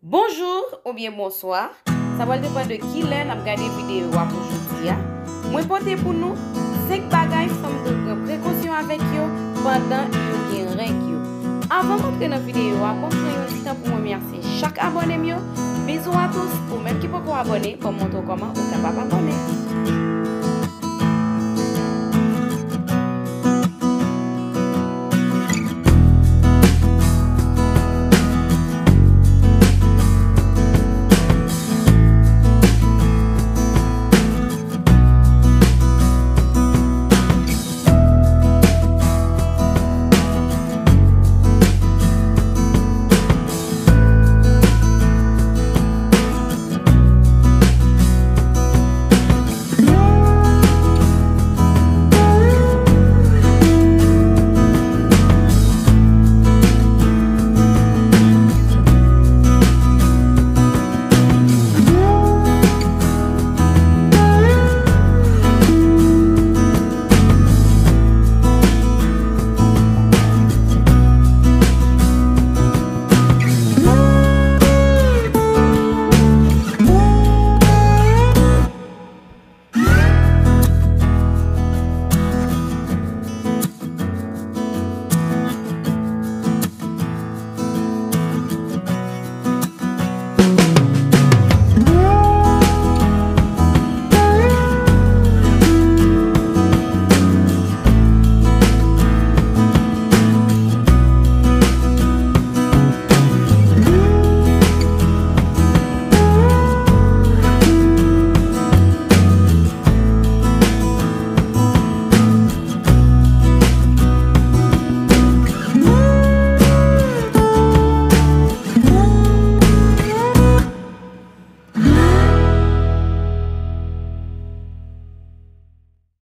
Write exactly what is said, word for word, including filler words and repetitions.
Bonjou oubyen bonswa, sa pral depann de kilè n ap gade videyo a pou jodi a. Mwen pote pou nou senk bagay fanm dwe pran prekosyon avèk yo pandan yo gen règ yo. Avan m antre nan videyo a, ban m pran yon ti tan pou m remèsye chak abòne m yo. Bisous à tous, ou menm ki poko abòne, ban m montre w kòman ou kapab abòne.